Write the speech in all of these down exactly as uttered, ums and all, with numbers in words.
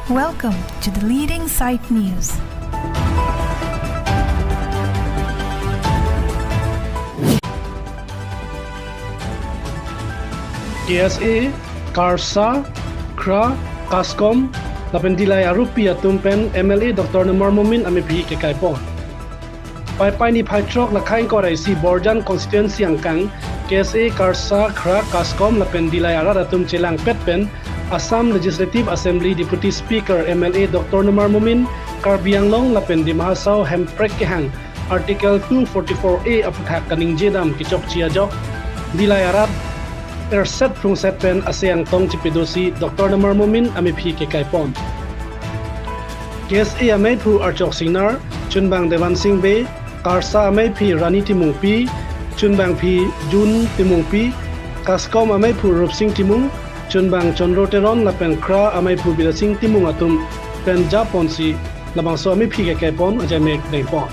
Welcome to the leading site news. K S A, KARSA, KRA, KASCOM, lapen Dillai arupi atum pen M L A Doctor Numal Momin amephi kekai pon. Paipai niphai throk lakhai ingkoi ra isi Borjan constituency angkang, K S A, KARSA, KRA, KASCOM lapen Dillai arat atum chelangpet pen Assam Legislative Assembly Deputy Speaker M L A Doctor Numal Momin, Karbi Anglong lapen Dima Hasao Hemprek kehang Article two forty-four A aputhak kaningje dam kechokche ajok, Dillai arat erset phrungset pen ase angtong chepedosi Doctor Numal Momin amephi kekai pon. K S A ameiphu Archok Singnar, chunbang Devan Sing Bey, KARSA ameiphi Rani Timungpi, chunbangphi Jun Timungpi, KASCOM ameiphu Rupsing Timung, chunbang Chandro Teron lapen KRA ameiphu Bidyasing Timung atum pen japonsi labangso amephi kekai pon ajai mek deng pon.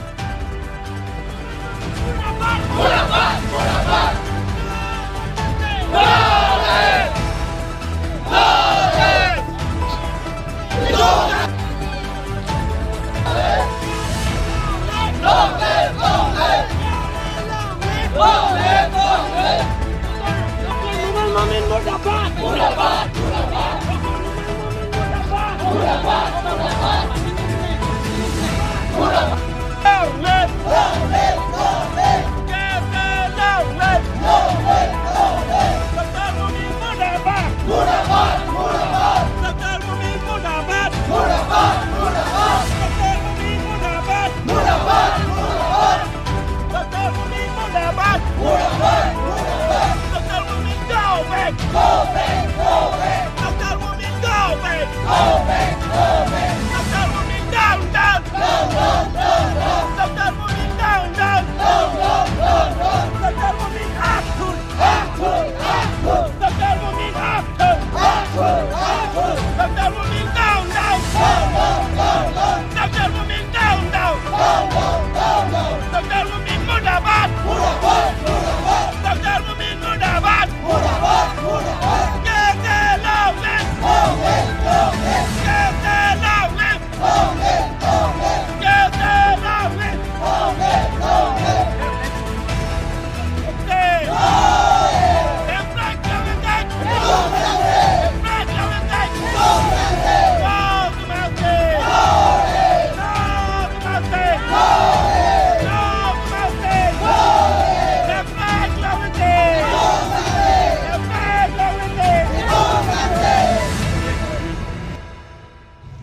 Doctor Momin, go back! Go back! Go back! Doctor Momin, go back! Go back! Go back! Doctor Momin, down, down! Down, down, down, down! Doctor Momin, down, down! Down, down, down, down! Doctor Momin, up, up! Up, up, up, up! Doctor Momin, up, up! Up, up, up, up! Doctor Momin, down, down! Down, down, down, down! Doctor Momin, down, down! Down, down, down, down! Doctor Momin, murdabad! Murdabad! Murdabad! Doctor Momin, murdabad! Murdabad! Murdabad! K S A long live! Long live! Long live! K S A long live! Long live! Long live! K S A long live! Long live! Long live!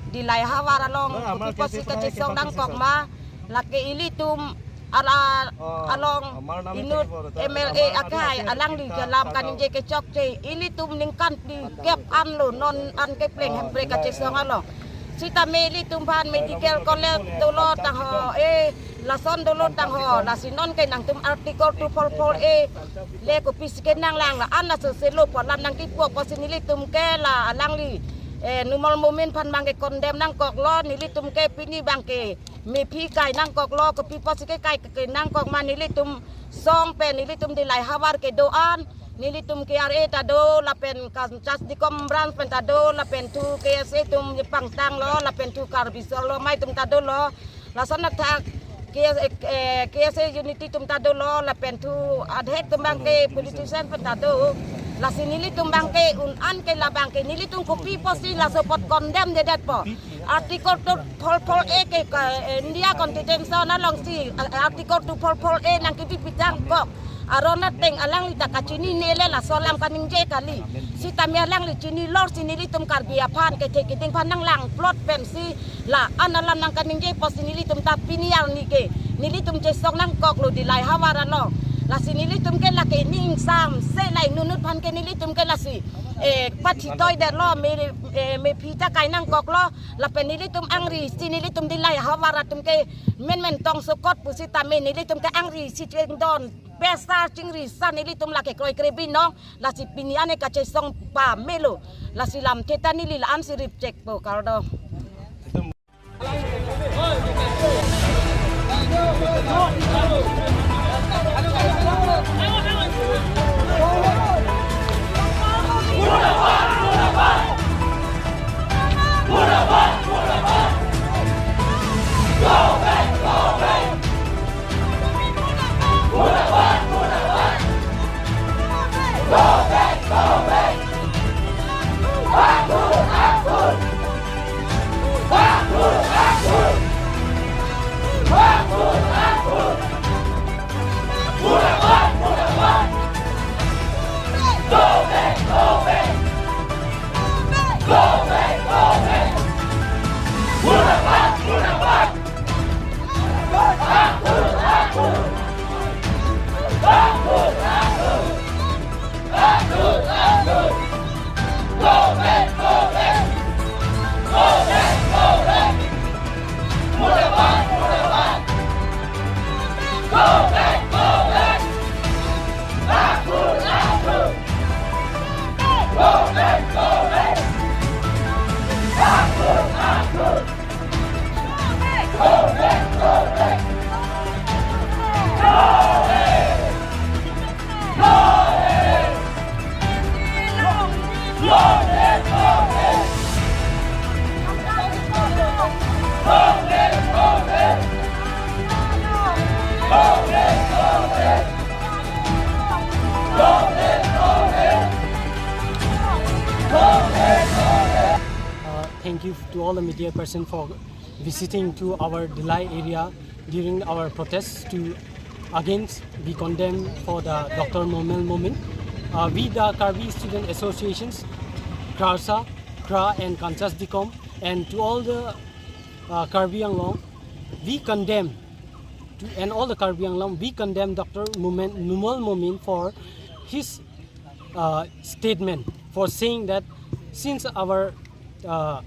Dillai havar along kopi apotsi kachesong nangkok ma, lake ilitum ala along inut M L A akhai alangli ke lam kaningje kechokche, ilitum ningkan phlikep anlo non an kepleng Hemprek kachesong along. Sitame ilitum aphan medical college dolo tangho, eh, lason dolo tangho, lasi nonke nangtum Article two four four A le kopisi kenanglang, la-an laso selo pu alam nangkipu apotsi nelitum ke la alangli, eh, Numal Momin aphan abangke condemn nangkoklo, nelitum ke pini abangke mephi kai nangkoklo, kopi apotsi kekai kenangkok ma, nelitum song pen nelitum Dillai havar kedo-an, nelitum K R A ta do, lapen Kanchas Dikom branch pen ta do, lapen thu K S A atum nepangtanglo, lapen thu Karbi Solo amei atum ta dolo, lason athak K S A, eh, K S A unity atum ta dolo, lapen thu adhek atum abangke politician pen ta do. Lasi nelitum abangke un-an ke la abangke nelitum kopi apotsi laso apot condemn dedetpo. Article two four four A ke, ke, eh, India Constitution alongsi, eh, Article two four four A nangkebi pitang kok aron ateng alangli ta kachinine le laso alam kaningje kali. Sitame alangli chinilor si nelitum Karbi aphan kethe keding aphan nanglang plot pensi la-an alam nangkaningje apotsi nelitum ta pini arni ke nelitum chesong nangkoklo Dillai havar along. Lasi nelitum ke lake ning samse la inutnut aphan ke nelitum ke lasi, eh, pathitoi detlo, me, eh, mephi ta kai nangkoklo, lapen nelitum angri si nelitum Dillai havar atum ke menmen tong sokot pusitame nelitum ke angri si chengdon pesar chingri sa nelitum lake kroikre binong, lasi pini an ke kachesong pamelo, lasi lamthe ta neli la-ansi ripchekpo, kardom. Uh, thank you to all the media person for visiting to our Dillai area during our protests to against the condemn for the Doctor Numal Momin. Uh, we the Karbi Student Associations, KRASA, KRA and Kansas Dicom, and to all the uh, Karbi Anglong, we condemn to, and all the Karbi Anglong, we condemn Doctor Momin, Numal Momin for his uh, statement for saying that since our uh,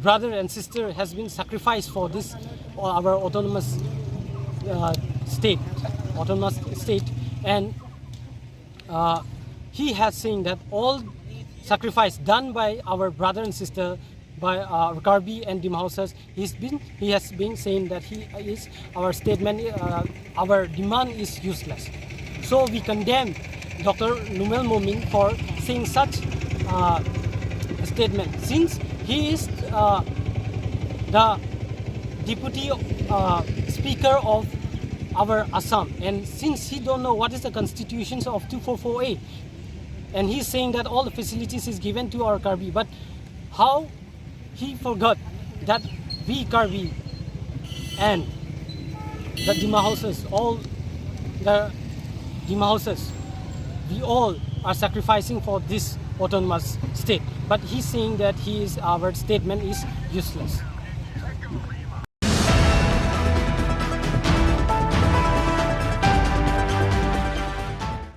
brother and sister has been sacrificed for this uh, our autonomous uh, state, autonomous state, and uh, he has saying that all sacrifice done by our brother and sister by uh, Karbi and Dima Hausas, he's been he has been saying that he is our statement, uh, our demand is useless. So we condemn Doctor Numal Momin for saying such uh, statement, since he is uh, the deputy uh, speaker of our Assam, and since he don't know what is the constitutions of two four four A, and he's saying that all the facilities is given to our Karbi, but how he forgot that we Karbi and the Dima Hausas, all the Dima Hausas, we all are sacrificing for this autonomous state. But he's saying that he is, our statement is useless.